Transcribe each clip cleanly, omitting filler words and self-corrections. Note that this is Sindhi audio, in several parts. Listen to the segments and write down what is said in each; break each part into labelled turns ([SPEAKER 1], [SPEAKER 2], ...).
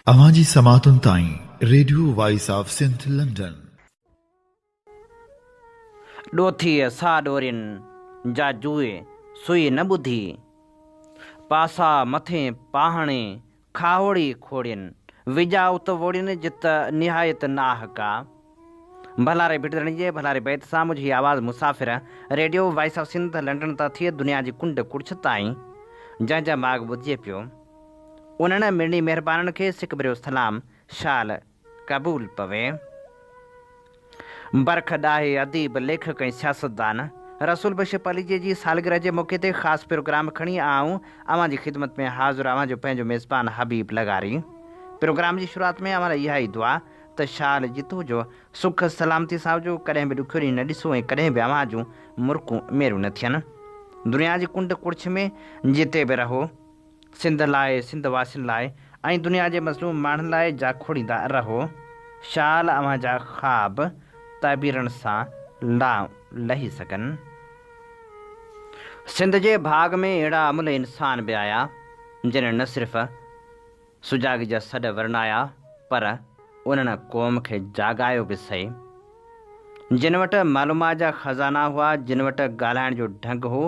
[SPEAKER 1] اوهان جي سماعتن تائين radio voice of Sindh London.
[SPEAKER 2] ڏوٿيء سا ڏورين، جا جوئي سوئي نه ٻڌي. پاسا مٿين پاهڻي، کاهوڙي کوڙين. وڄا ات ووڙين، جت نهايت ناهه ڪا. ڀلاري ڀٽ ڌڻي جي ڀلاري بيت سان منهنجي هي آواز مسافر radio voice of Sindh London تان ٿي دنيا جي ڪنڊ ڪڙڇ تائين جنهن جنهن ماڳ ٻڌجي پيو. انهن مڙني مهربانن کي سڪ ڀريو سلام شال قبول پوي. برک ڏاهي، اديب، ليکڪ ۽ سياستدان رسول بخش پليجي جي سالگرهه جي موقعي تي خاص پروگرام کڻي آئون اوهان جي خدمت ۾ حاضر اوهان جو پنهنجو ميزبان حبيب لغاري. پروگرام جي شروعات ۾ اوهان لاء اها ئي دعا ته شال جتو جو سک سلامتي سان هجو، ڪڏهن به ڏکيو ڏينهن نه ڏسو ۽ ڪڏهن به اوهان جون مرڪون ميريون نه ٿين. دنيا جي ڪنڊ ڪڙڇ ۾ جتي به رهو، سنڌ لاء، سنڌ واسين لاء ۽ دنيا جي مظلوم ماڻهن لاء جاکوڙيندا رهو. شال اوهان جا خواب تعبيرن سان لانء لهي سگهن. سنڌ جي ڀاڳ ۾ اهڙا املهه انسان به آيا، جن نه صرف سجاڳي جا سڏ ورنايا، پر انهن قوم کي جاڳايو به سهي. جن وٽ معلومات جا خزانا هئا، جن وٽ ڳالهائڻ جو ڍنگ هو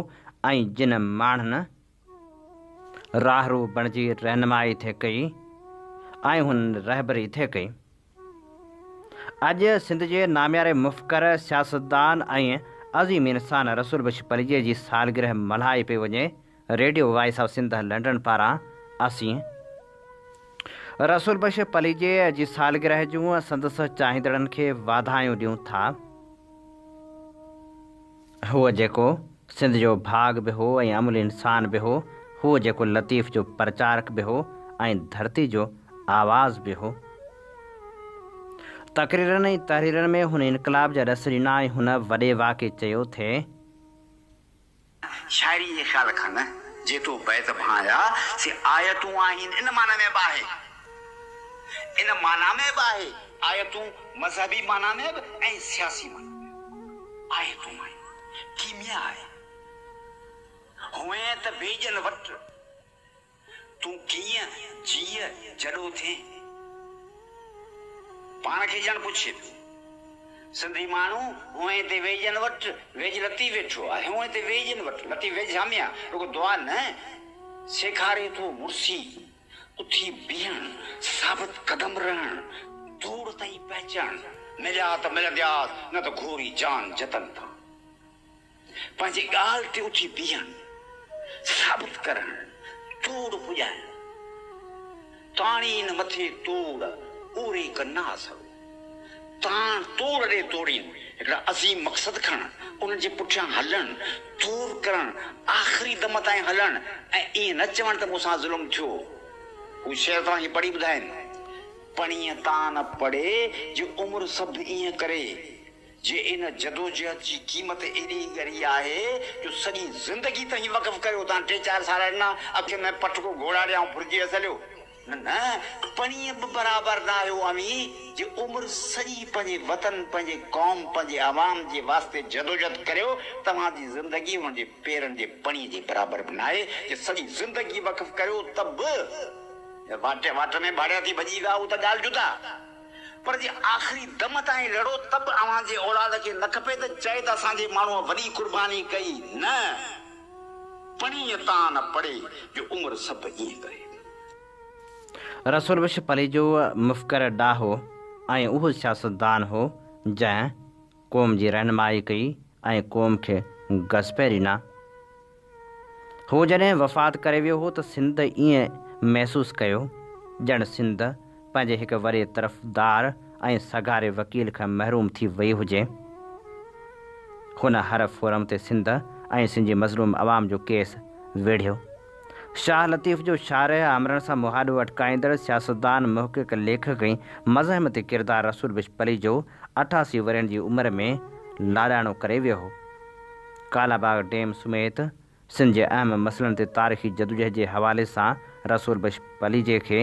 [SPEAKER 2] ۽ جن ماڻهن راهرو بڻجي رهنمائي ٿي ڪئي ۽ هنن رهبري ٿي ڪئي. اڄ سنڌ جي نامياري مفڪر، سياستدان ۽ عظيم انسان رسول بخش پليجي جي سالگرهه ملهائي پئي وڃي. Radio voice of Sindh London پاران اسين رسول بخش پليجي جي سالگرهه جون سندس چاهيندڙن کي واڌايون ڏيون ٿا. هو جيڪو سنڌ جو ڀاڳ به هو ۽ املهه انسان به هو، هو جيڪو لطيف جو پرچارڪ به هو ۽ ڌرتي جو آواز به هو. تقريرن ۽ تحريرن ۾ هن انقلاب جا ڏس ڏنا ۽ هن وڏي واڪي چيو ٿي.
[SPEAKER 3] شاعري جي خيال کان نه، جي تو بيت ڀانئيا، سي آيتون آهين ان معنيٰ ۾ به آهي. ان معنيٰ ۾ به آهي، آيتون مذهبي معنيٰ ۾ به ۽ سياسي معنيٰ ۾ به آيتون آهن. ڪيميا آهي. هونئن ته ويڄن وٽ تون ڪيئن جيء جڏو ٿئين؟ پاڻ کي ڄڻ پڇي پيو. سنڌي ماڻهو هونئن تي ويڄن وٽ ويڄ لطيف ويٺو آهي. هونئن تي ويڄن وٽ لطيف ويڄ سامي آ. رڳو دعا نه سيکاري ٿو مڙسي. اٿي بيهڻ، ثابت قدم رهڻ، توڙ تائين پهچڻ، مليا ته ملندياس نه ته گهوري جان جتن تان. پنهنجي ڳالهه تي اٿي بيهڻ، ثابت ڪرڻ، توڙ پڄائڻ. تاڻين مٿي توڙ، اوري ڪنا سرو. تاڻ توڙ ڏي توڙين، هڪڙا عظيم مقصد کڻڻ، انهن جي پٺيان هلڻ، تور ڪرڻ، آخري دم تائين هلڻ ۽ ائين نه چوڻ ته مون سان ظلم ٿيو. هو شعر توهان کي پڙهي ٻڌائين. پڻيء تان نه پڙي، جي عمر سڀ ائين ڪري. جي ان جدوجهد جي قيمت ايڏي ڳري آهي جو سڄي زندگي توهين وقف ڪريو، توهان ٽي چار سال ڏنا، اکين ۾ پٽڪو گهوڙا ڏيان ڀرجي هليو. نه نه، پڻيء به برابر ناهيو اوهين، جي عمر سڄي پنهنجي وطن، پنهنجي قوم، پنهنجي عوام جي واسطي جدوجھد ڪريو، توهان جي زندگي انهن جي پيرن جي پڻيء جي برابر به ناهي، جي سڄي زندگي وقف ڪريو ته به واٽ واٽ ۾ ڀاڙيا ٿي ڀڄي ويا اهو ته ڳالهه جدا، پر جي آخري دم تائين لڙو ته به اوهان جي اولاد کي نه کپي ته چئي ته اسان جي ماڻهوء وڏي قرباني ڪئي، نه. پڻيء تان نه پڙي، جو عمر سڀ ائين ڪري.
[SPEAKER 2] رسول بخش پليجو مفڪر ڏاهو ۽ اهو سياستدان هو، جنهن قوم جي رهنمائي ڪئي ۽ قوم کي گس پئي ڏنا. هو جڏهن وفات ڪري ويو هو ته سنڌ ائين محسوس ڪيو، ڄڻ سنڌ پنهنجي هڪ وڏي طرفدار ۽ سگهاري وڪيل کان محروم ٿي وئي هجي. هن هر فورم تي سنڌ ۽ سنڌ جي مظلوم عوام جو ڪيس وڙهيو. شاهه لطيف جو شارح، آمرن سان مهاڏو اٽڪائيندڙ سياستدان، محقق، ليکڪ ۽ مزاحمتي ڪردار رسول بخش پليجو 88 ورهين جي عمر ۾ لاڏاڻو ڪري ويو هو. ڪالاباغ ڊيم سميت سنڌ جي اهم مسئلن تي تاريخي جدوجهد جي حوالي سان رسول بخش پليجي کي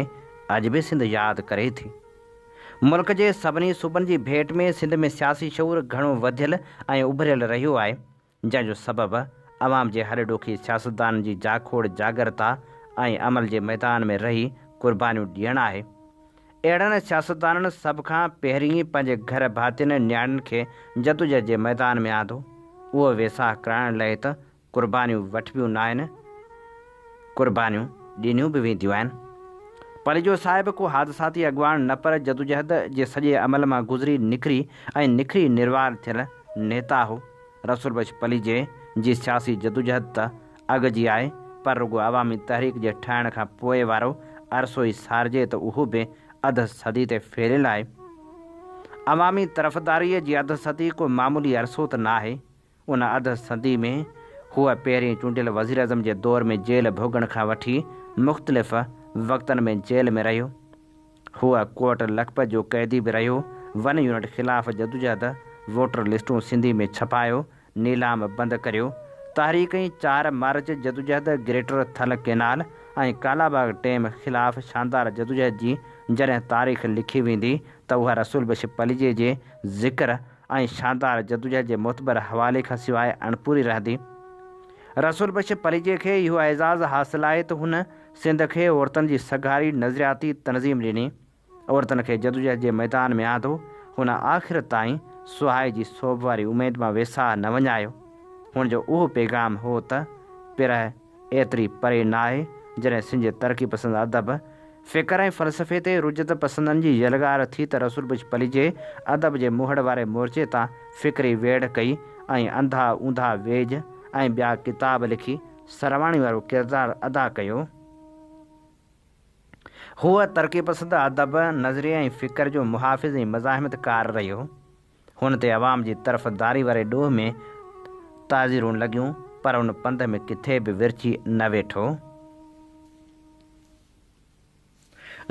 [SPEAKER 2] اڄ به سنڌ ياد ڪري ٿي. ملڪ جي سڀني صوبن جي ڀيٽ ۾ سنڌ ۾ سياسي شعور گهڻو وڌيل ۽ اڀريل رهيو آهي، جنهن جو سبب عوام جي هڏ ڏوکي سياستدانن جي جاکوڙ، جاڳرتا ۽ عمل جي ميدان ۾ رهي قربانيون ڏيڻ آهي. اهڙن سياستدانن سڀ کان پهرين پنهنجي گهر ڀاتين نياڻين کي جدوجهد جي ميدان ۾ آندو. اهو ويساهه ڪرائڻ لئه ته قربانيون وٺبيون ناهن، قربانيون ڏنيون به وينديون آهن. پليجو صاحب ڪو حادثاتي اڳواڻ نه پر جدوجهد جي سڄي عمل مان گذري نکري ۽ نکري نروار ٿيل نيتا هو. رسول بخش پليجي جي سياسي جدوجهد ته اڳ جي آهي پر رڳو عوامي تحريڪ جي ٺهڻ کان پوء وارو عرصو ئي سارجي ته اهو به اڌ صدي تي ڦهليل آهي. عوامي طرفداريء جي اڌ صدي ڪو معمولي عرصو ته ناهي. ان اڌ صدي ۾ هو پهرين چونڊيل وزيراعظم جي دور ۾ جيل ڀوڳڻ کان وٺي مختلف وقتن ۾ جيل ۾ رهيو. هو ڪوٽ لکپت جو قيدي به رهيو. ون يونٽ خلاف جدوجهد، ووٽر لسٽون سنڌي ۾ ڇپايو، نيلام بند ڪريو، تحريڪ ۽ چار مارچ جدوجهد، greater Thal canal ۽ Kalabagh dam خلاف شاندار جدوجهد جي جڏهن تاريخ لکي ويندي ته اها رسول بخش پليجي جي ذڪر ۽ شاندار جدوجهد جي معتبر حوالي کان سواء اڻپوري رهندي. رسول بخش پليجي کي اهو اعزاز حاصل آهي ته هن سنڌ کي عورتن جي سگهاري نظرياتي تنظيم ڏني، عورتن کي جدوجهد جي ميدان ۾ آندو، هن آخر تائين سهائي جي سوڀ واري اميد مان ويساهه نه وڃايو. هن جو اهو پيغام هو ته پرهه ايتري پري ناهي جڏهن سنڌ جي ترقي پسند ادب، فڪر ۽ فلسفي تي رجعت پسندن جي يلغار ٿي ته رسول بخش پليجي ادب جي مهڙ واري مورچي تان فڪري ويڙهه ڪئي ۽ انڌا اونڌا ويڄ ۽ ٻيا ڪتاب لکي سرواڻي وارو ڪردار ادا ڪيو. هو ترقي پسند ادب، نظريي ۽ فڪر جو محافظ ۽ مزاحمت ڪار رهيو. هن تي عوام جي طرفداري واري ڏوهه ۾ تعزيرون لڳيون پر ان پنڌ ۾ ڪٿي به ورچي نه ويٺو.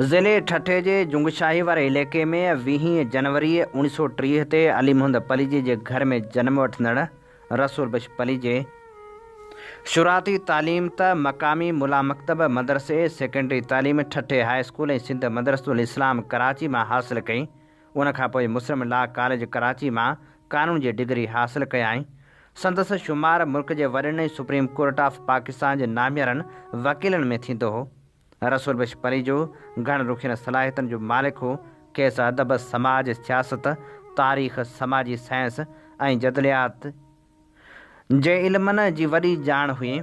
[SPEAKER 2] ضلعي ٺٽي جي جنگشاهي واري عليقي ۾ ويهين جنوري اوڻيهه سؤ 30 تي علي محمد پليجي جي گهر ۾ جنم وٺندڙ رسول بخش پليجي شروعاتي تعليم ته مقامي ملا مڪتب مدرسي، سيڪنڊري تعليم ٺٽي هاء اسڪول ۽ سنڌ مدرسة الاسلام ڪراچي مان حاصل ڪئي. ان کان پوء مسلم لا ڪاليج ڪراچي مان قانون جي ڊگري حاصل ڪيائين. سندس شمار ملڪ جي وڏن ۽ سپريم ڪورٽ آف پاڪستان جي ناميارن وڪيلن ۾ ٿيندو هو. رسول بخش پليجو گهڻ رخين صلاحيتن جو مالڪ هو. کيس ادب، سماج، سياست، تاريخ، سماجي سائنس ۽ جدليات جي علمن جي وڏي ڄاڻ هئي.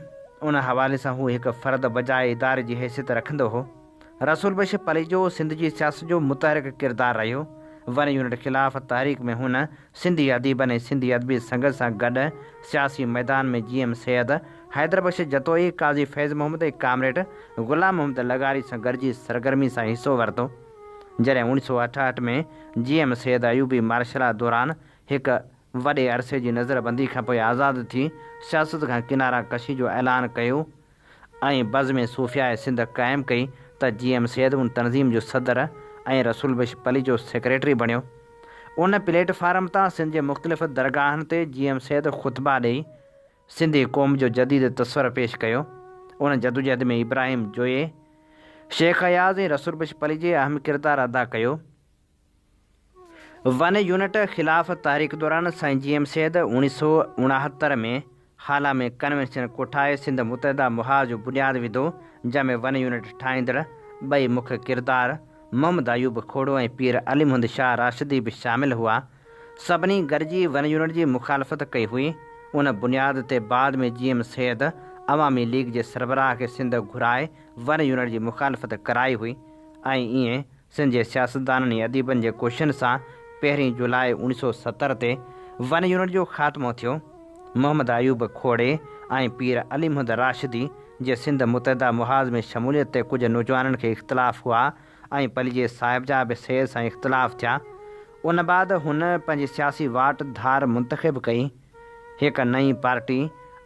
[SPEAKER 2] ان حوالي سان هو هڪ فرد بجاء اداري جي حيثيت رکندو هو. رسول بخش پليجو سنڌ جي سياست جو متحرڪ ڪردار رهيو. ون يونٽ خلاف تحريڪ ۾ هن سنڌي اديبن ۽ سنڌي ادبي سنگت سان گڏ سياسي ميدان ۾ جي ايم سيد، حيدر بخش جتوئي، قاضي فيض محمد ۽ ڪامريڊ غلام محمد لغاري سان گڏجي سرگرمي سان حصو ورتو. جڏهن 1968 ۾ جي ايم سيد ايوبي مارشلا دوران هڪ وڏي عرصي جي نظر بندي کانپوء آزاد ٿي سياست کان ڪنارا ڪشي جو اعلان ڪيو ۽ بزم صوفياء سنڌ قائم ڪئي ته جي ايم سيد ان تنظيم جو صدر ۽ رسول بخش پليجو سيڪريٽري بڻيو. ان پليٽ فارم تان سنڌ جي مختلف درگاهن تي جي ايم سيد خطبا ڏئي سنڌي قوم جو جديد تصور پيش ڪيو. ان جدوجهد ۾ ابراهيم جويي، شيخ اياز ۽ رسول بخش پليجي اهم ڪردار ادا ڪيو. ون يونٽ خلاف تحريڪ دوران سائين جي ايم سيد 1969 ۾ هالا ۾ ڪنوينشن ڪوٺائي سنڌ متحده محاذ جو بنياد وڌو، جنهن ۾ ون يونٽ ٺاهيندڙ ٻئي مک ڪردار محمد ايوب کوڙو ۽ پير علي محمد شاهه راشدي به شامل هئا. سڀني گڏجي ون يونٽ جي مخالفت ڪئي هئي. ان بنياد تي بعد ۾ جي ايم سيد عوامي ليگ جي سربراهه کي سنڌ گهرائي ون يونٽ جي مخالفت ڪرائي هئي ۽ ائين سنڌ جي سياستدانن ۽ اديبن جي ڪوششن سان پهرين جولاء 1970 تي ون يونٽ جو خاتمو ٿيو. محمد ايوب کوڙي ۽ پير علي محمد راشدي جي سنڌ متحده محاذ ۾ شموليت تي ڪجهه نوجوانن کي اختلاف هئا ۽ پليجي صاحب جا به سيد سان اختلاف ٿيا. ان بعد هن پنهنجي سياسي واٽ ڌار منتخب ڪئي. هڪ نئين پارٽي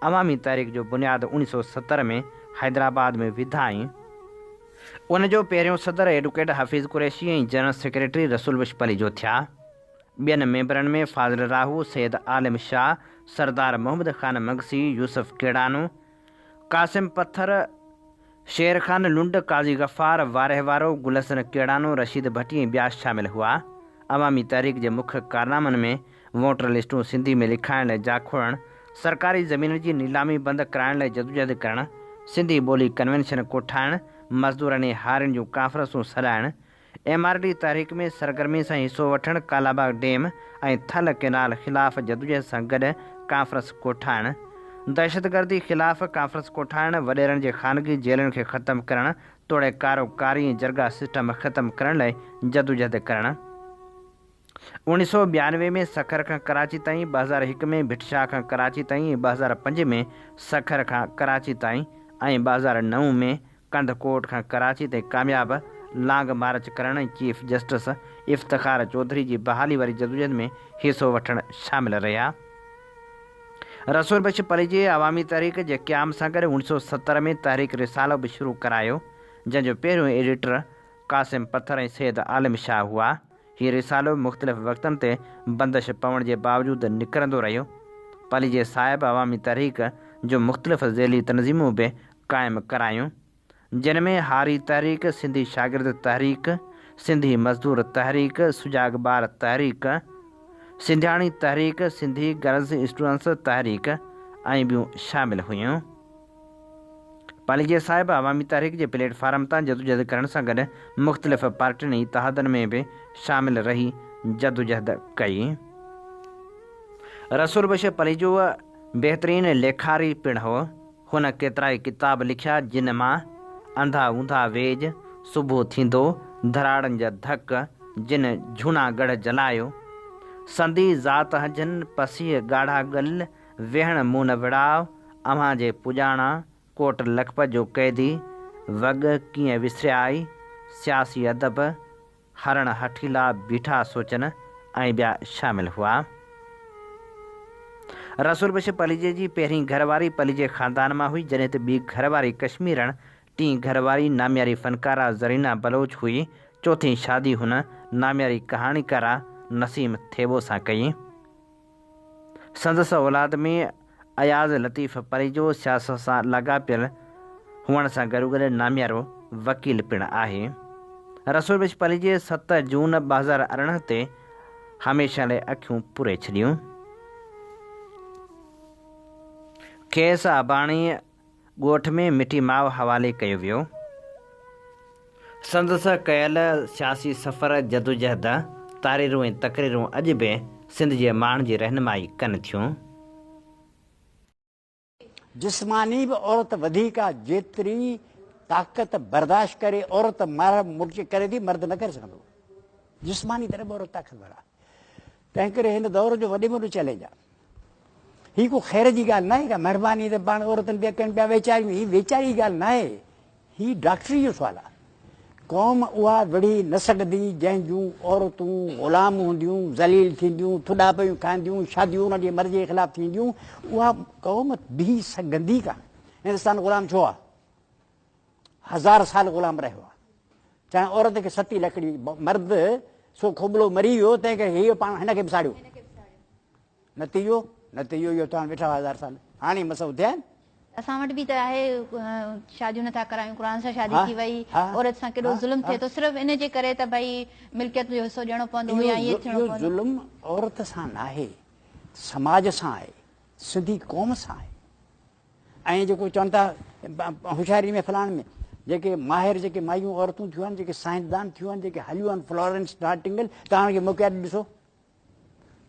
[SPEAKER 2] عوامي تحريڪ جو بنياد 1970 ۾ حيدرآباد ۾ وڌائين. ان جو پهريون صدر advocate Hafeez Qureshi ۽ general secretary Rasool Bakhsh Palijo ٿيا. ٻين ميمبرن ۾ فاضل راهو، سيد عالم شاهه، سردار محمد خان مگسي، يوسف ڪيڙانو، قاسم پٿر، شير خان لنڊ، قاضي غفار، وارهه وارو، گل حسن ڪيڙانو، رشيد ڀٽي ۽ ٻيا شامل هئا. عوامي تحريڪ جي مک ڪارنامن ۾ ووٽر لسٽون سنڌي ۾ لکائڻ لاء جاکوڙڻ، سرڪاري زمينن جي نيلامي بند ڪرائڻ لاء جدوجهد ڪرڻ، سنڌي ٻولي ڪنوينشن ڪوٺائڻ، مزدورن ۽ هارين جون ڪانفرنسون سڏائڻ، ايم آر ڊي تحريڪ ۾ سرگرمي سان حصو وٺڻ، ڪالاباغ ڊيم ۽ ٿل ڪئنال خلاف جدوجهد سان گڏ ڪانفرنس ڪوٺائڻ، دهشتگردي خلاف ڪانفرنس ڪوٺائڻ، وڏيرن جي خانگي جيلن کي ختم ڪرڻ توڙي ڪارو ڪاري ۽ جرڳا سسٽم ختم ڪرڻ لاء جدوجهد ڪرڻ. 1992 ۾ سکر کان ڪراچي تائين، 2001 ۾ ڀٽ شاهه کان ڪراچي تائين ۽ 2005 ۾ سکر کان ڪراچي تائين ۽ 2009 ۾ ڪنڌڪوٽ کان ڪراچي تائين ڪامياب لانگ مارچ ڪرڻ ۽ چيف جسٽس افتخار چوڌري جي بحالي واري جدوجهد ۾ حصو وٺڻ شامل رهيا. رسول بخش پليجي عوامي تحريڪ جي قيام سان گڏ 1970 ۾ تحريڪ رسالو به شروع ڪرايو، جنهن جو پهريون ايڊيٽر قاسم پٿر ۽ سيد عالم شاهه هئا. هي رسالو مختلف وقتن تي بندش پوڻ جي باوجود نڪرندو رهيو. پليجي صاحب عوامي تحريڪ جون مختلف ذيلي تنظيمون به قائم ڪرايون، جن ۾ هاري تحريڪ، سنڌي شاگرد تحريڪ، سنڌي مزدور تحريڪ، سجاڳ ٻار تحريڪ، سنڌياڻي تحريڪ، سنڌي گرلز اسٽوڊنٽس تحريڪ ۽ ٻيون شامل هيون. پليجي صاحب عوامي تحريڪ جي پليٽ فارم تان جدوجهد ڪرڻ سان گڏ مختلف پارٽين ۽ اتحادن ۾ به شامل رهي جدوجهد ڪئي. رسول بخش پليجو بهترين ليکاري پڻ هو. هن ڪيترائي ڪتاب لکيا جن مان، انڌا اونڌا ويڄ، صبح ٿيندو، ڌراڙن جا ڌڪ، جن جهونا ڳڙهه جلايو، سندي ذات هنجهن، پسيهه ڳاڙها ڳل، ويهڻ مون نه وڙاء، اوهان جي پڄاڻا، ڪوٽ لکپت جو قيدي، وڳ ڪيئن وسريائي، سياسي ادب، هرڻ هٺيلا بيٺا سوچن ۽ ٻيا شامل هئا. رسول بخش پليجي جي پهرين گهر واري پليجي خاندان مان هئي، جڏهن ته ٻي گهر واري ڪشميرڻ، ٽين گهر واري نامياري فنڪاره زرينا بلوچ هئي، چوٿين شادي هن نامياري ڪهاڻيڪاره نسيم ٿيٻو سان ڪئي. سندس اولاد ۾ اياز لطيف پليجو سياست سان لاڳاپيل هئڻ سان گڏوگڏ ناميارو وڪيل پڻ آهي. رسول بخش پليجي ست جون 2018 تي هميشه لاء اکيون پوري ڇڏيون. کيس اباڻي ڳوٺ ۾ مٺي ماء حوالي ڪيو ويو. سندس ڪيل سياسي سفر، جدوجهد، تاريرون ۽ تقريرون اڄ به سنڌ جي ماڻهن جي رهنمائي ڪن ٿيون.
[SPEAKER 4] جسماني به عورت وڌيڪ آ جيتري طاقت برداشت ڪري عورت مار مڙچ ڪري ٿي مرد نه ڪري سگهندو جسماني طرح به عورت طاقتور آ تنهن ڪري هن دور جو وڏي ۾ وڏو چئلينج آ هي ڪو خير جي ڳالهه ناهي ڪا مهرباني ته پاڻ عورتن پيا ڪن پيا ويچاريون هي ويچاري ڳالهه ناهي هي ڊاڪٽري جو سوال آ قوم اها وڙهي نه سگهندي جنهن جون عورتون غلام هونديون ذليل ٿينديون ٿڏا پيون کائينديون شاديون انهن جي مرضي جي خلاف ٿينديون اها قوم بيهي سگهندي ڪانه هندستان غلام ڇو آ هزار سال غلام رهيو آ چاهي عورت کي ستي لڪڙي مرد سو کوٻلو مري ويو تنهن کي هي پاڻ هن کي به ساڙيو نتيجو نتيجو اهو توهان ويٺا هزار سال هاڻي مس اٿيا آهن.
[SPEAKER 5] اسان وٽ به ته آهي شاديون نٿا ڪرايون قرآن سان شادي ٿي وئي عورت سان ڪيڏو ظلم ٿئي ٿو صرف ان جي ڪري ته ڀئي ملڪيت جو حصو ڏيڻو پوندو يا ائين ٿيڻو پوندو.
[SPEAKER 4] اهو ظلم عورت سان ناهي سماج سان آهي سنڌي قوم سان آهي ۽ جيڪو چون ٿا هوشياري ۾ فلاڻ ۾ جيڪي ماهر جيڪي مايون عورتون ٿيون آهن جيڪي سائنسدان ٿيون آهن جيڪي هليون آهن فلورنس نائٽنگل توهان کي موقعا ڏسو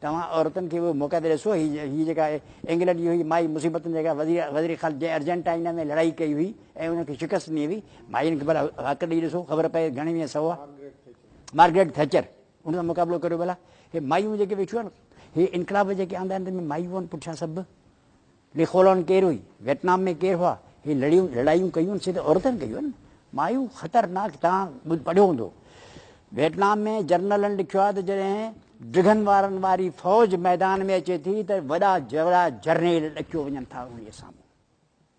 [SPEAKER 4] توهان عورتن کي اهي موقعا ته ڏسو، هي جيڪا انگلنڊ جي هئي مائي مصيبتن جيڪا وزير خارجه جنهن ارجنٽائنا ۾ لڙائي ڪئي هئي ۽ انهن کي شڪست ڏني هئي، مائين کي ڀلا حق ڏئي ڏسو خبر پئي گهڻي ۾ سو آ. مارگريٽ ٿيچر ان سان مقابلو ڪريو ڀلا. هي مايون جيڪي ويٺيون آهن هي انقلاب جيڪي آندا آهن تن ۾ مايون آهن پٺيان سڀ. لي خولون ڪير هئي؟ ويٽنام ۾ ڪير هئا؟ هي لڙيون لڙايون ڪيون سي ته عورتن ڪيون آهن. مايون خطرناڪ توهان پڙهيو هوندو. ويٽنام ۾ جرنلن لکيو آهي ته جڏهن ڊگهن وارن واري فوج ميدان ۾ اچي ٿي ته وڏا وڏا جرنيل ڏڪيو وڃن ٿا انهيء سامهون.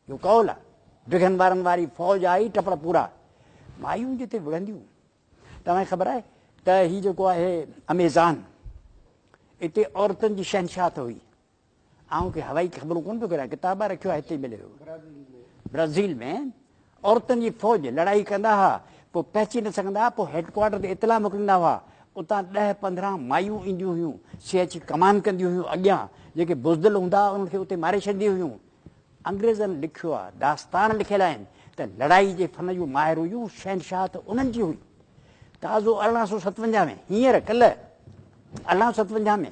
[SPEAKER 4] اهو قول آهي. ڊگهن وارن واري فوج آئي ٽپڙ پورا. مايون جتي وڙهنديون. توهان کي خبر آهي ته هي جيڪو آهي اميزان اتي عورتن جي شهنشاهت هئي. آئون ڪي هوائي خبرون ڪونه پيو ڪريان، ڪتاب آ رکيو آ هتي ملي ويو. برازيل ۾ عورتن جي فوج لڙائي ڪندا ها، پوء پهچي نه سگهندا ها، پوء هيڊ ڪوارٽر تي اطلاع موڪليندا هئا، اتان ڏهه 15 مايون اينديون هيون، سي اچي ڪمان ڪنديون هيون، اڳيان جيڪي بزدل هوندا ها انهن کي اتي ماري ڇڏينديون هيون. انگريزن لکيو آ، داستان لکيل آهن ته لڙائي جي فن جون ماهر هيون، شهنشاهت انهن جي هئي. تازو 1857 ۾ هينئر ڪلهه 1857 ۾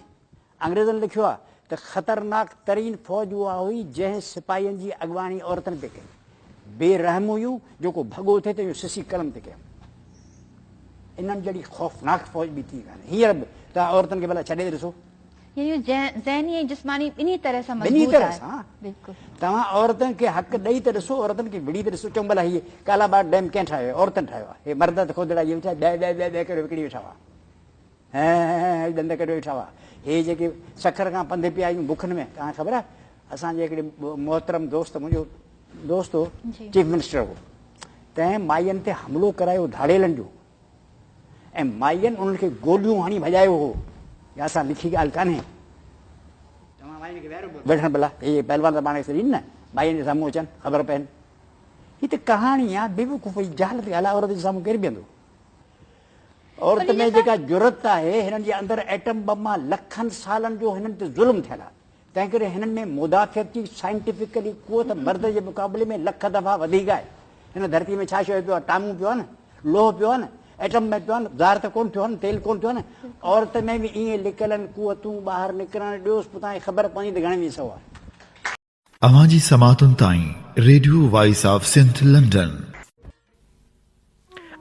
[SPEAKER 4] انگريزن لکيو آهي ته خطرناڪ ترين فوج اها هئي جنهن سپاهين جي اڳواڻي عورتن پئي ڪئي. بي رحم هيون، جيڪو ڀڳو ٿي ته اهو سسي قلم تي ڪيم. انهن جهڙي خوفناڪ فوج ٻي ٿي ڪانه. هينئر به توهان عورتن کي ڀلا ڇڏي ته ڏسو.
[SPEAKER 5] يعني ذهني ۽ جسماني ٻنهي طرح سان
[SPEAKER 4] ٻنهي
[SPEAKER 5] مضبوط
[SPEAKER 4] طرح
[SPEAKER 5] آهي.
[SPEAKER 4] سان.
[SPEAKER 5] بلڪل.
[SPEAKER 4] توهان عورتن کي حق ڏئي ته ڏسو، عورتن کي وڙهي ته ڏسو. چئون ڀلا هيء ڪالا باغ ڊيم ڪنهن ٺاهيو آهي؟ عورتن ٺاهيو آهي. هي مرد ته کودڙا جيئن ويٺا ٻه ٻه ٻه ٻه ڪري وڪڙي ويٺا هئا. هي ڏند ڪڍيو ويٺا هئا. هي جيڪي سکر کان پنڌ پيا آيون بکن ۾، توهان کي خبر آهي اسان جي هڪڙي محترم دوست، منهنجو دوست هو، چيف منسٽر هو، تنهن مائين تي حملو ڪرايو ڌاڙيلن جو ۽ مائين انهن کي گوليون هڻي ڀڄايو هو. اها اسان لکي ڳالهه ڪانهي. توهان مائين کي ويهاريو ويٺن ڀلا، هي پهلوان ته پاڻ کي سڏين نه، مائين جي سامهون اچن، خبر پين. هي ته ڪهاڻي آهي، بيوقوفي، جهالت ڳالهه آهي، عورت جي سامهون ڪير بيهندو؟ عورت ۾ جيڪا جرئت آهي، هنن جي اندر ايٽم بم آ، لکن سالن جو هنن تي ظلم ٿيل آ، تنهن ڪري هنن ۾ مدافعت جي سائنٽيفڪلي قوت مرد جي مقابلي ۾ لک دفعا وڌيڪ آهي. هن ڌرتي ۾ ڇا شيء پيو آ؟ ٽامون پيو آ نه، لوهه پيو آ نه، ايٽم بم پيو آ نه، زهر ته ڪونه ٿيو آ نه، تيل ڪونه ٿيو آ نه. عورت ۾ به ائين لڪل آهن قوتون، ٻاهر نڪرڻ ڏيوس پوء توهان کي خبر پوندي ته گهڻي ويسهه آ.
[SPEAKER 1] اوهان جي سماعتن تائين radio voice of Sindh London.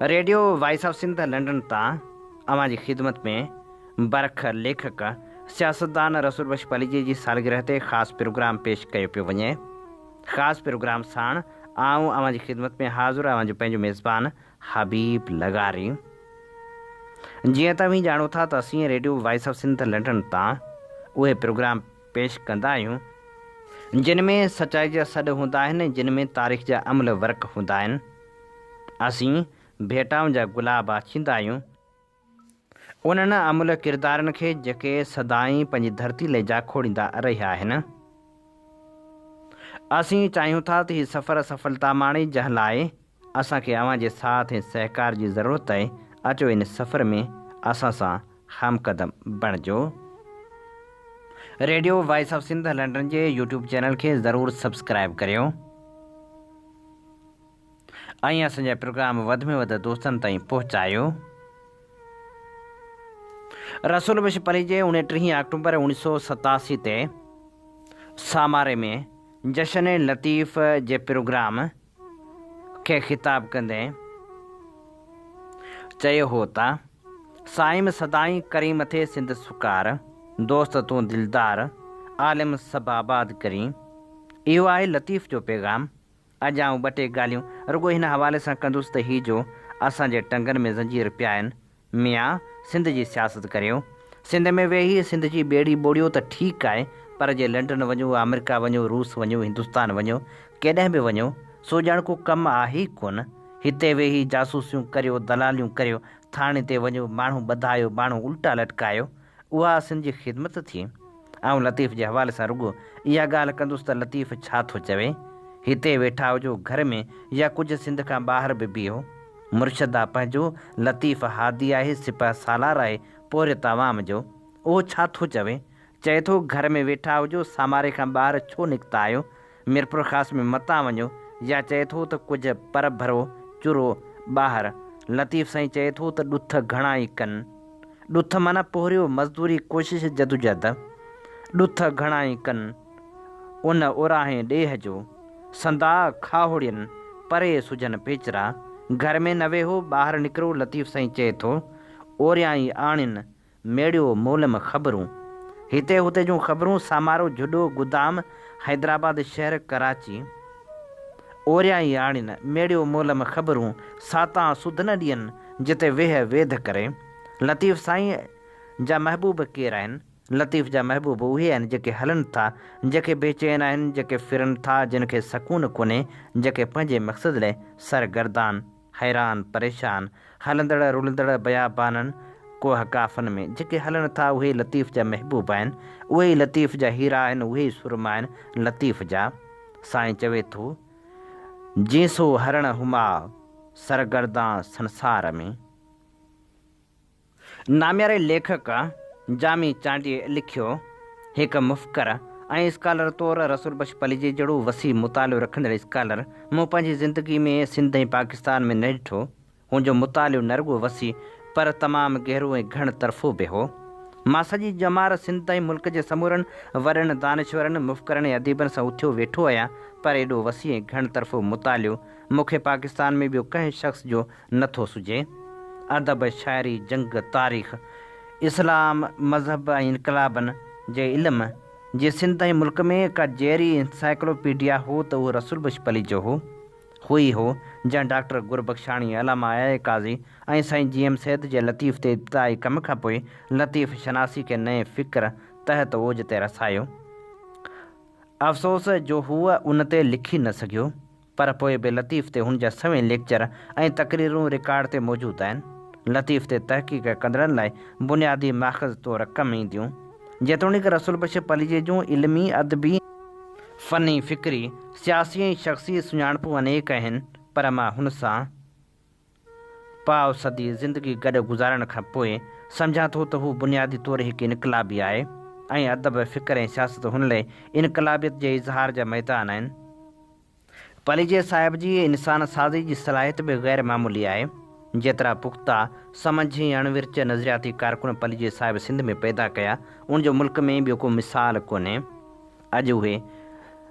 [SPEAKER 2] Radio voice of Sindh London تان اوهان جي خدمت ۾ برک ليکڪ سياستدان رسول بخش پليجي جي سالگرهه تي خاص پروگرام پيش ڪيو پيو وڃي. خاص پروگرام ساڻ آئون اوهان جي خدمت ۾ حاضر اوهان جو پنهنجو ميزبان حبيب لغاري. جيئن ته اوهين ڄاڻو ٿا ته اسين radio voice of Sindh London تان اهي پروگرام پيش ڪندا آهيون، جن ۾ سچائي جا سڏ هوندا آهن ۽ جن ۾ تاريخ جا املهه ورق هوندا آهن. اسين ڀيٽائن جا گلاب آڇيندا آهيون، انهن املهه ڪردارن کي جيڪي سدائين پنهنجي ڌرتي لئه جاکوڙيندا رهيا آهن. اسين چاهيون ٿا ته هي سفر سڦلتا ماڻي، جنهن لاء اسان کي اوهان جي ساٿ ۽ سهڪار جي ضرورت آهي، اچو ان سفر ۾ اسان سان هم قدم بڻجو. Radio voice of Sindh London جي يوٽيوب چينل کي ضرور سبسڪرائيب ڪريو ۽ اسان جا پروگرام وڌ ۾ وڌ دوستن تائين پهچايو. رسول بخش پليجي 29 آڪٽوبر 1987 تي ساماري ۾ جشن لطيف جي پروگرام کي خطاب ڪندي چيو هو ته، صائم سدائين ڪرين مٿي سنڌ سڪار، دوست تون دلدار، عالم سڀ آباد ڪرين. اهو آهي لطيف جو پيغام. اڄ آئون ٻه ٽي ڳالهيون رڳو هن حوالي سان ڪندس ته هي جو اسان جي ٽنگن ۾ زنجير پيا آهن، ميان سنڌ جي سياست ڪريو، سنڌ ۾ ويهي سنڌ جي ٻيڙي ٻوڙيو ته ٺيڪ آهي پر جي لنڊن وڃو، آمريڪا وڃو، روس وڃو، هندستان وڃو، ڪيڏانهن به وڃو، سو ڄڻ ڪو ڪم آهي ئي ڪونه. هتي ويهي جاسوسيون ڪريو، دلاليون ڪريو، ٿاڻي تي وڃو، ماڻهو ٻڌايو، ماڻهو الٽا لٽڪايو، اها سنڌ جي خدمت ٿي؟ آئون لطيف جي حوالي سان رڳو اها ڳالهه ڪندس ته لطيف ڇا ٿو چوي؟ هتي ويٺا هجو گهر ۾ يا ڪجهه سنڌ کان ٻاهر به بيهو. مرشد آ پنهنجو، لطيف هادي آهي، سپهه سالار آهي، پورهيت عوام جو. اهو ڇا ٿو چوي؟ چئي ٿو گهر ۾ ويٺا هجو، ساماري کان ٻاهر ڇو نڪتا آهيو؟ ميرپورخاص ۾ متان وڃو. يا چئي ٿو ته ڪجهه پرڀرو چرو ٻاهر. لطيف سائين چئي ٿو ته ڏٿ گهڻا ئي ڪن. ڏٿ معنيٰ پورهيو، مزدوري، ڪوشش، جدوجهد. ڏٿ گهڻا ئي ڪن، ان اوراهين ڏيهه جو. سندا کاهوڙين، پري سجهن پيچرا. گهر ۾ نه ويهو، ٻاهر نڪرو، لطيف سائين چئي ٿو، اوريان ئي آڻين، ميڙيو مولم خبرون. هتي هتي جون خبرون، سامارو، جهڏو، گدام، حيدرآباد شهر، ڪراچي. اوريان ئي آڻين، ميڙيو مولم خبرون، ساتان سڌ نه ڏين، جتي ويهه ويڌ ڪري. لطيف سائين جا محبوب ڪير آهن؟ لطيف جا محبوب اهي آهن جيڪي هلن ٿا، جيڪي بي چين آهن، جيڪي ڦرن ٿا، جن کي سڪون ڪونهي، جيڪي پنهنجي مقصد لئه سرگردان، حيران پريشان، هلندڙ رلندڙ بيابانن، ڪوهه ڪافن ۾ جيڪي هلن ٿا اهي لطيف جا محبوب آهن، اهي ئي لطيف جا هيرا آهن، اهي ئي سرما آهن لطيف جا. سائين چوي ٿو، جين سو هرڻ هماء، سرگردان سنسار ۾. نامياري ليکڪ جامي چانڊيي لکيو، هڪ مفڪر ۽ اسڪالر طور رسول بخش پليجي جهڙو وسيع مطالعو رکندڙ اسڪالر مون پنهنجي زندگي ۾ سنڌ ۽ پاڪستان ۾ نه ڏٺو. هن جو مطالعو نه رڳو وسيع پر تمام گهرو ۽ گهڻ طرفو به هو. مان سڄي ڄمار سنڌ ۽ ملڪ جي سمورن وڏن دانشورن، مفڪرن ۽ اديبن سان اٿيو ويٺو آهيان، پر ايڏو وسيع ۽ گهڻ طرفو مطالعو مون کي پاڪستان ۾ ٻيو ڪنهن شخص جو نه ٿو سجهي. ادب، شاعري، جنگ، تاريخ، اسلام، مذهب ۽ انقلابن جي علم جي سنڌ ۽ ملڪ ۾ ڪا جيئري انسائيڪلوپيڊيا هو ته اهو رسول بخش پليجو هو. هو ئي هو، جنهن ڊاڪٽر گربخشاڻي، علامه آء آء قاضي ۽ سائين جي ايم سيد جي لطيف تي ابتدائي ڪم کان پوء لطيف شناسي کي نئين فڪر تحت اوج تي رسايو. افسوس جو هو ان تي لکي نه سگهيو، پر پوء به لطيف تي هن جا سوين ليڪچر ۽ تقريرون رڪارڊ تي موجود آهن. لطيف تي تحقيق ڪندڙن لاء بنيادي ماخذ طور ڪم اينديون. جيتوڻيڪ رسول بخش پليجي جون علمي، ادبي، فني، فڪري، سياسي ۽ شخصي سڃاڻپون انيڪ آهن، پر مان هن سان پاء صدي زندگي گڏ گذارڻ کان پوء سمجهان ٿو ته هو بنيادي طور هڪ انقلابي آهي ۽ ادب، فڪر ۽ سياست هن لئه انقلابيت جي اظهار جا ميدان آهن. پليجي صاحب جي انسان سازي جي صلاحيت به غير معمولي آهي. جيترا پختا، سمجهه ۽ اڻ ورچ نظرياتي ڪارڪن پليجي صاحب سنڌ ۾ پيدا ڪيا، ان جو ملڪ ۾ ٻيو ڪو مثال ڪونهي. اڄ اهي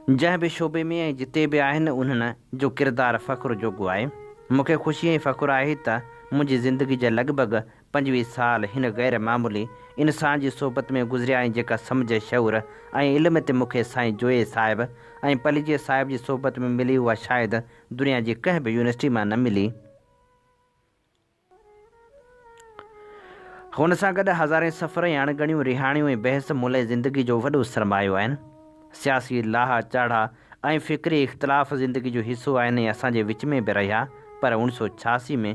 [SPEAKER 2] جنهن به شعبي ۾ ۽ جتي به آهن، انهن جو ڪردار فخر جوڳو آهي. مون کي خوشي ۽ فخر آهي ته منهنجي زندگي جا لڳ ڀڳ 25 سال هن غير معمولي انسان جي صحبت ۾ گذريا ۽ جيڪا سمجهه، شعور ۽ علم تي مون کي سائين جويي صاحب ۽ پليجي صاحب جي صحبت ۾ ملي اها شايد دنيا جي ڪنهن به يونيورسٽي مان نه ملي. هن سان گڏ هزارين سفر ۽ اڻڳڻيون رهاڻيون ۽ بحث مون لئه زندگي جو وڏو سرمايو آهن. سياسي لاها چاڙها ۽ فڪري اختلاف زندگي جو حصو آهن ۽ اسان جي وچ ۾ به رهيا پر اوڻ سو 86 ۾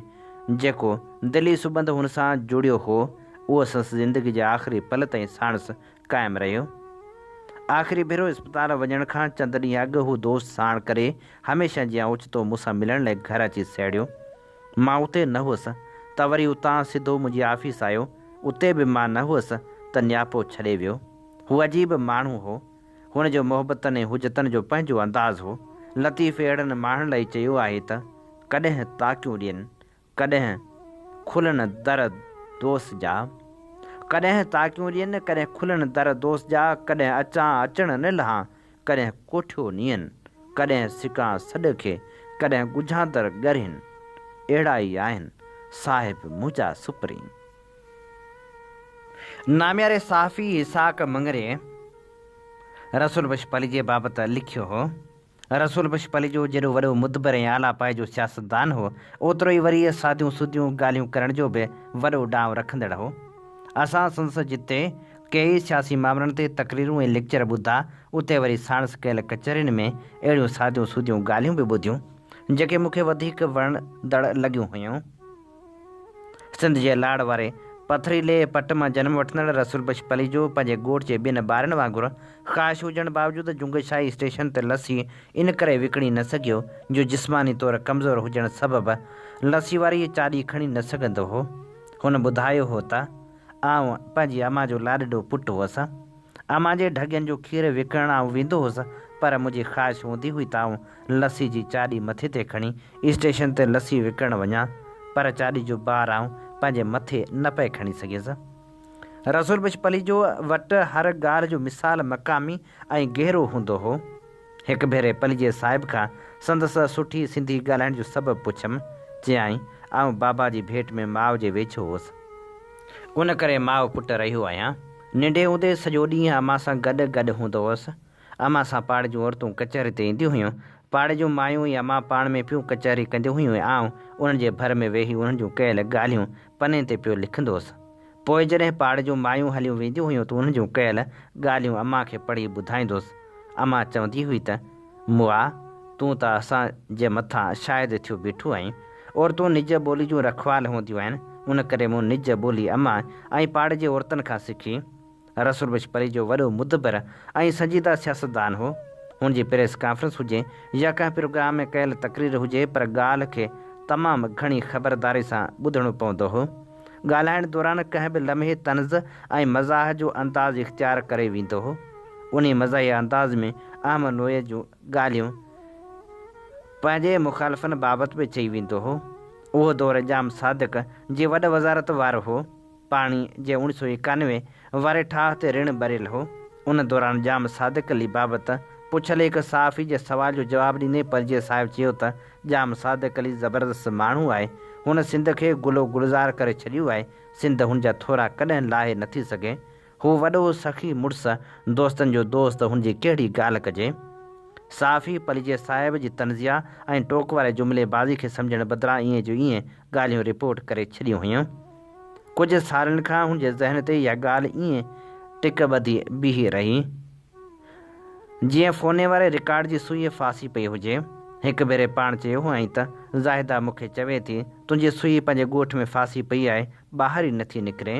[SPEAKER 2] جيڪو دلي سٻنڌ هن سان جڙيو هو اهو سندس زندگي جي آخري پل تائين ساڻس قائم رهيو. آخري ڀيرو اسپتال وڃڻ کان چند ڏينهن اڳ هو دوست ساڻ ڪري هميشه جيان اوچتو مون سان ملڻ لئه گهر اچي سهڙيو. مان اتي نه هئس ته وري اتان سڌو منهنجي آفيس آيو اتي به مان نه هئس ته نياپو ڇڏي ويو. هو عجيب ماڻهو هو. هن جو محبتن ۽ حجتن جو پنهنجو انداز هو. لطيف اهڙن ماڻهن لاء چيو آهي ته، ڪڏهن تاڪيون ڏين، ڪڏهن کلن در دوس جا. ڪڏهن تاڪيون ڏين، ڪڏهن کلن در دوس جا، ڪڏهن اچان اچڻ نه لهان، ڪڏهن ڪوٺيو نين، ڪڏهن سڪان سڏ کي، ڪڏهن ڳجهان در ڳرهين. اهڙا ئي آهن صاحب منهنجا سپرين. نامياري صحافي اسحاق مڱريي رسول بخش پليجي بابت لکيو هو، رسول بخش پليجو جيڏو وڏو مدبر ۽ اعليٰ پائي جو سياستدان هو، اوترو ئي وري ساديون سوديون ڳالهيون ڪرڻ جو به وڏو ڏانء رکندڙ هو. اسان سندس جتي ڪيئي سياسي مامرن تي تقريرون ۽ ليڪچر ٻڌا، اتي وري ساڻس ڪيل ڪچهرين ۾ اهڙيون ساديون سوديون ڳالهيون به ٻڌيون، جيڪي مون کي وڌيڪ وڻندڙ لڳيون هيون. سنڌ جي لاڙ واري پٿريلي پٽ مان جنم وٺندڙ رسول بخش پليجو پنهنجي ڳوٺ جي ٻين ٻارن وانگر خواهش هجڻ باوجود جنگشاهي اسٽيشن تي لسي ان ڪري وڪڻي نه سگهيو جو جسماني طور ڪمزور هجڻ سبب لسي واري چاڏي کڻي نه سگهندو هو. هن ٻڌايو هو ته آئون پنهنجي امان جو لاڏلو پٽ هئس. امان جي ڍڳين جو کير وڪڻڻ آئون ويندو هوس، پر منهنجي خواهش هوندي هئي ته آئون لسي جي چاڏي مٿي تي کڻي اسٽيشن تي لسي وڪڻڻ وڃان، پر چاڏي جو بار آئون پنهنجي مٿي نه پئي کڻي سگهيس. رسول بخش پليجو وٽ هر ڳالهه جو مثال مقامي ۽ گهرو هوندو هو. هڪ ڀيري پليجي صاحب کان سندس سٺي سنڌي ڳالهائڻ جو سبب پڇيم، چيائين، آئون بابا جي ڀيٽ ۾ ماء جي ويجهو هوس. ان ڪري ماء پٽ رهيو آهيان. ننڍي هوندي سڄو ڏينهن امان سان گڏ گڏ هوندو هوس. امان سان پاڙي جون عورتون ڪچهري تي اينديون هيون. پاڙي جون مايون ۽ امان پاڻ ۾ پيون ڪچهري ڪنديون هيون ۽ آئون انهن جي ڀر ۾ ويهي انهن جون ڪيل ڳالهيون پني تي پيو لکندو هوس. پوء جڏهن پاڙي جون مايون هليون وينديون هيون ته انهن جون ڪيل ڳالهيون امان کي پڙهي ٻڌائيندو هوس. امان چوندي هئي ته، مئا، تون ته اسان جي مٿان شاهد ٿيو بيٺو آهين. عورتون نج ٻولي جون رکوال هونديون آهن، ان ڪري مون نج ٻولي امان ۽ پاڙي جي عورتن کان سکي. رسول بخش پليجو وڏو مدبر ۽ سنجيده سياستدان هو. هن جي پريس ڪانفرنس هجي يا ڪنهن پروگرام ۾ ڪيل تقرير هجي پر ڳالهه کي تمام گهڻي خبرداري سان ٻڌڻو پوندو هو. ڳالهائڻ دوران ڪنهن به لمحي طنز ۽ مزاح جو انداز اختيار ڪري ويندو هو. انهي مزاحيه انداز ۾ اهم نوعيت جون ڳالهيون پنهنجي مخالفن بابت به چئي ويندو هو. اهو دور ڄام صادق جي وڏ وزارت وارو هو. پاڻي جي اوڻيهه سؤ 91 واري ٺاهه تي رڻ ٻريل هو. ان دوران ڄام صادق علي بابت پڇيل هڪ صحافي جي سوال جو جواب ڏيندي پليجي صاحب چيو ته ڄام صادق علي زبردست ماڻهو آهي. هن سنڌ کي گل و گلزار ڪري ڇڏيو آهي. سنڌ هن جا ٿورا ڪڏهن لاهي نٿي سگهي. هو وڏو سخي مڙس، دوستن جو دوست، هن جي ڪهڙي ڳالهه ڪجي؟ صحافي پليجي صاحب جي طنزيه ۽ ٽوڪ واري جملي بازي کي سمجهڻ بدران ائين جو ائين ڳالهيون رپورٽ ڪري ڇڏيون هيون. ڪجهه سالن کان هن جي ذهن تي اها ڳالهه ائين ٽڪ ٻڌي بيهي رهي، جيئن فوني واري رڪارڊ جي سوئي ڦاسي پئي هجي. هڪ ڀيري پاڻ چيو هئائين ته، زاهده مون کي چوي ٿي، تنهنجي سوئي پنهنجي ڳوٺ ۾ ڦاسي پئي آهي، ٻاهر ئي نٿي نڪري.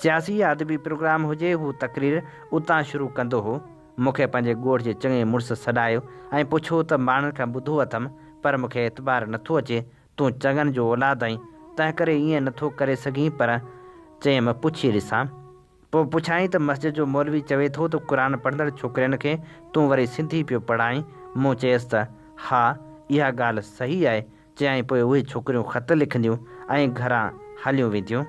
[SPEAKER 2] سياسي يا ادبي پروگرام هجي، هو تقرير اتان شروع ڪندو هو. مون کي پنهنجي ڳوٺ جي چڱي مڙس سڏايو ۽ پڇيو ته ماڻهن کان ٻڌو اٿم، پر مون کي اعتبار نٿو اچي، تون چڱن جو اولاد آهين، تنهنڪري ائين نٿو ڪري سگهين، پر چيم پڇي ڏسان. پوء پڇيائين ته مسجد جو مولوي چوي ٿو ته قرآن پڙهندڙ ڇوڪرين کي تون وري سنڌي پيو پڙهائين، مون چيس ته ها، اها ڳالهه صحيح آهي، چيائين پوء اهي ڇوڪريون خط لکنديون ۽ گهران هليون وينديون.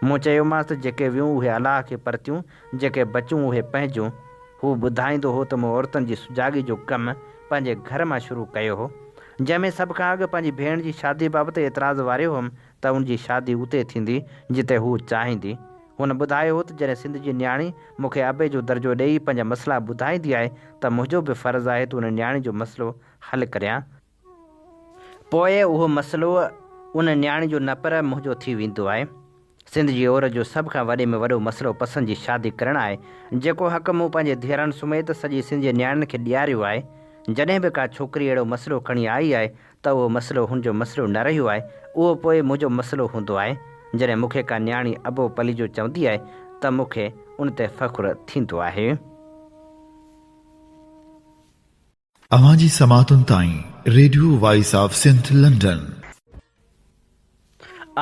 [SPEAKER 2] مون چيومانس ته جيڪي ويون اهي الله کي پرتيون، جيڪي بچيون اهي پنهنجون. هو ٻڌائيندو هو ته مون عورتن جي سجاڳي جو ڪم پنهنجي گهر مان شروع ڪيو هو. جنهن ۾ سڀ کان اڳ پنهنجي ڀيڻ جي شادي بابت اعتراض واريو هئم ته ان جي شادي اتي ٿيندي جتي هوء چاهيندي. هن ٻڌايو هو ته جڏهن سنڌ جي نياڻي مون کي ابي جو درجو ڏيئي پنهنجا مسئلا ٻڌائيندي آهي ته منهنجو به فرض آهي ته ان نياڻي جو مسئلو حل ڪريان. پوء اهو مسئلو ان نياڻي جو نه پر منهنجو ٿي ويندو آهي. سنڌ جي عورت جو سڀ کان وڏي ۾ وڏو مسئلو پسند جي شادي ڪرڻ آهي، جيڪو حق مون پنهنجي ڌيئرن سميت سڄي سنڌ جي نياڻين کي ڏياريو آهي. جڏهن به ڪا ڇوڪري اهڙو مسئلو کڻي آئي آهي ته اهو مسئلو هن جو مسئلو نه رهيو آهي، اهو پوء منهنجو مسئلو هوندو آهي. جڏهن مون کي ڪا نياڻي ابو پليجو چوندي آهي ته مون کي ان تي فخر ٿيندو آهي.
[SPEAKER 1] اوهان جي سماعتن تائين radio voice of Sindh London.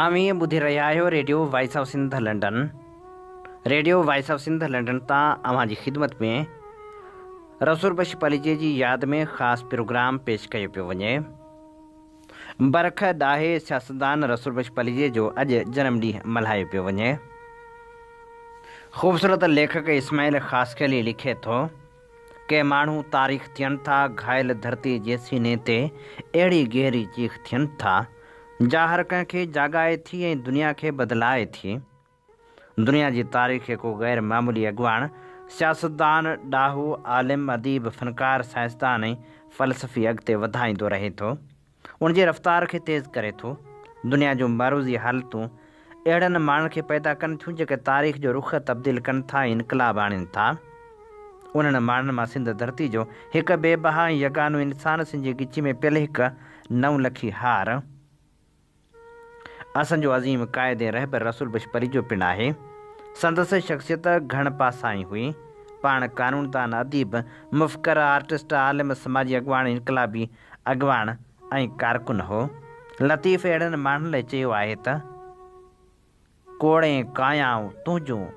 [SPEAKER 2] اوهين ٻڌي رهيا آهيو radio voice of Sindh London. Radio voice of Sindh London تان اوهان جي خدمت ۾ رسول بخش پليجي جي ياد ۾ خاص پروگرام پيش ڪيو پيو وڃي. برک ڏاهي سياستدان رسول بخش پليجي جو اڄ جنم ڏينهن ملهايو پيو وڃي. خوبصورت ليکڪ اسماعيل خاصخيلي لکي ٿو. ڪي ماڻهو تاريخ ٿين ٿا، گهايل ڌرتي جي سيني تي اهڙي گهري چيخ ٿين ٿا، جا هر ڪنهن کي جاڳائي ٿي ۽ دنيا کي بدلائي ٿي. دنيا جي تاريخ کي ڪو غير معمولي اڳواڻ، سياستدان، ڏاهو، عالم، اديب، فنڪار، سائنسدان ۽ فلسفي اڳتي وڌائيندو رهي ٿو. ان جي رفتار کي تيز ڪري ٿو. دنيا جون معروضي حالتون اهڙن ماڻهن کي پيدا ڪن ٿيون جيڪي تاريخ جو رخ تبديل ڪن ٿا ۽ انقلاب آڻين ٿا. انهن ماڻهن مان سنڌ ڌرتي جو هڪ بي بها ۽ يگانو انسان سنڌ جي ڳچي ۾ پيل هڪ نو لکي هار اسان جو عظيم قائد ۽ رهبر رسول بخش پليجو پڻ آهي. سندس شخصيت گهڻ پاسائين هئي. پاڻ قانوندان، اديب، مفڪر، آرٽسٽ، عالم، سماجي اڳواڻ، انقلابي اڳواڻ ۽ ڪارڪن هو. لطيف اهڙن ماڻهن لاء چيو آهي ته. ڪوڙين ڪايائون تنهنجون،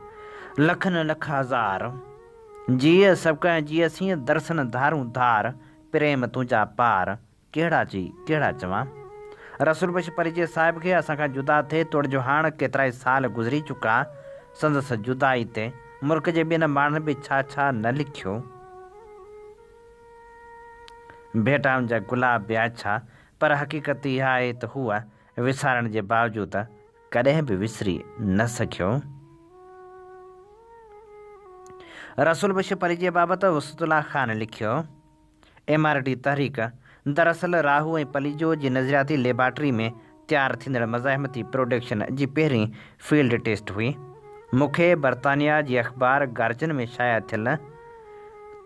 [SPEAKER 2] لکن لک هزار. جيء سڀ ڪنهن جيء سين، درسن ڌارون ڌار، پريم تنهنجا پار، ڪهڙا چئي ڪهڙا چوان. رسول بخش پليجي صاحب کي اسان کان جدا ٿئي توڙ جو هاڻ ڪيترائي سال گذري چڪا، سندس جدائي تي ملڪ جي ٻين ماڻهن به ڇا ڇا نه لکيو. ڀيٽائن جا گلاب به آڇا، پر حقيقت اها آهي ته هو وسارڻ جي باوجود ڪڏهن به وسري نه سگهيو. رسول بخش پليجي بابت وسعت الله خان لکيو. ايم آر ڊي تحريڪ دراصل راهو ۽ پليجو جي نظرياتي ليبارٽري ۾ تيار ٿيندڙ مزاحمتي پروڊڪشن جي پهرين فيلڊ ٽيسٽ هئي. مون کي برطانيا جي اخبار گارجن ۾ شايع ٿيل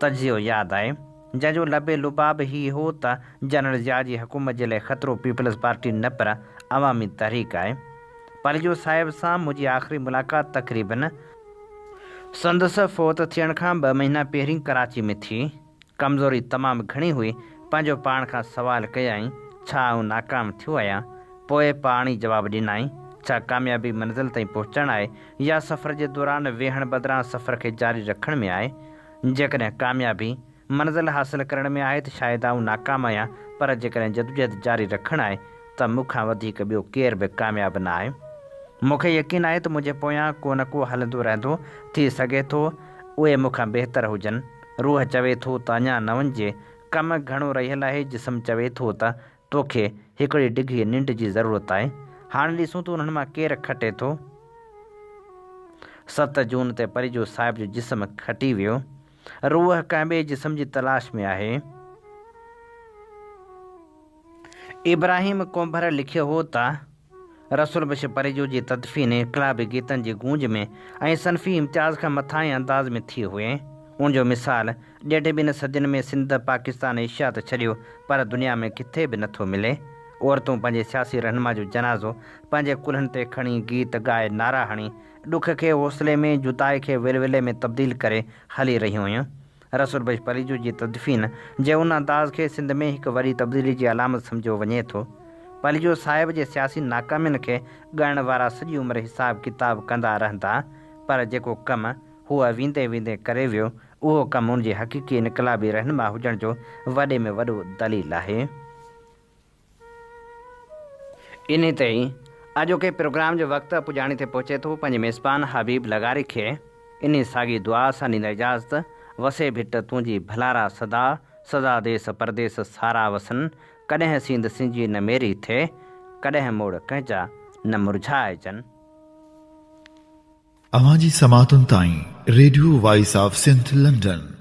[SPEAKER 2] تجزيو ياد آهي، جنهن جو لب لباب هي هو ته جنرل ضياء جي حڪومت جي لاء خطرو پيپلز پارٽي نه پر عوامي تحريڪ آهي. پليجو صاحب سان منهنجي آخري ملاقات تقريبن سندس فوت ٿيڻ کان ٻه مهينا پهرين ڪراچي ۾ ٿي. ڪمزوري تمام گهڻي هئي، پنهنجو پاڻ کان سوال ڪيائين، ڇا آئون ناڪام ٿيو آهيان؟ پوء پاڻ ئي جواب ڏنائين، ڇا ڪاميابي منزل تائين پهچڻ آهي يا سفر جي دوران ويهڻ بدران سفر کي جاري رکڻ ۾ آهي؟ جيڪڏهن ڪاميابي منزل حاصل ڪرڻ ۾ آهي ته شايد آئون ناڪام آهيان، پر جيڪڏهن جدوجهد جاري رکڻ آهي ته مون کان وڌيڪ ٻيو ڪير به ڪامياب نه آهي. مون کي يقين آهي ته منهنجي پويان ڪو نه ڪو هلندو رهندو، ٿي سگهي ٿو اهي مون کان بهتر هجن. روح چوي ٿو ته اڃا نه وڃجي، ڪم گهڻو رهيل آهي، جسم چوي ٿو ته توکي هڪڙي ڊگهي ننڊ جي ضرورت آهي. هاڻي ڏسون ته انهن مان ڪير کٽي ٿو. 7 جون تي پريجو صاحب جو جسم کٽي ويو. روح ڪنهن ٻئي جسم جي تلاش ۾ آهي. ابراهيم ڪونڀر لکيو هو ته. رسول بخش پريجو جي تدفين انقلابي گيتن جي گونج ۾ ۽ صنفي امتياز کان مٿانهين انداز ۾ ٿي هئي. ان جو مثال ڏيڍ ٻن صدين ۾ سنڌ، پاڪستان، ايشيا ته ڇڏيو پر دنيا ۾ ڪٿي به نٿو ملي. عورتون پنهنجي سياسي رهنما جو جنازو پنهنجي ڪلهن تي کڻي گيت ڳائي نعرا هڻي ڏک کي حوصلي ۾، جدائي کي ولولي ۾ تبديل ڪري هلي رهيون هيون. رسول بخش پليجو جي تدفين جي ان انداز کي سنڌ ۾ هڪ وڏي تبديلي جي علامت سمجهيو وڃي ٿو. پليجو صاحب جي سياسي ناڪامين کي ڳڻڻ وارا سڄي عمر حساب ڪتاب ڪندا رهندا پر جيڪو ڪم هو ويندي ويندي ڪري ويو اهو ڪم ان جي حقيقي انقلابي رهنما هجڻ جو وڏي ۾ وڏو دليل آهي. انهي تي ئي اڄوڪي پروگرام جو وقت پڄاڻي تي پهچي ٿو. پنهنجي ميزبان حبيب لغاري کي انهي ساڳي دعا سان ڏيندا اجازت، وسي ڀٽ تنهنجي ڀلارا سدا، سدا ديس پرديس سارا وسن، ڪڏهن سينڌ سنجي نه ميري ٿئي، ڪڏهن موڙ ڪنهن جا نه مرجهائجن.
[SPEAKER 1] اوهان جي سماعتن تائين radio voice of Sindh London.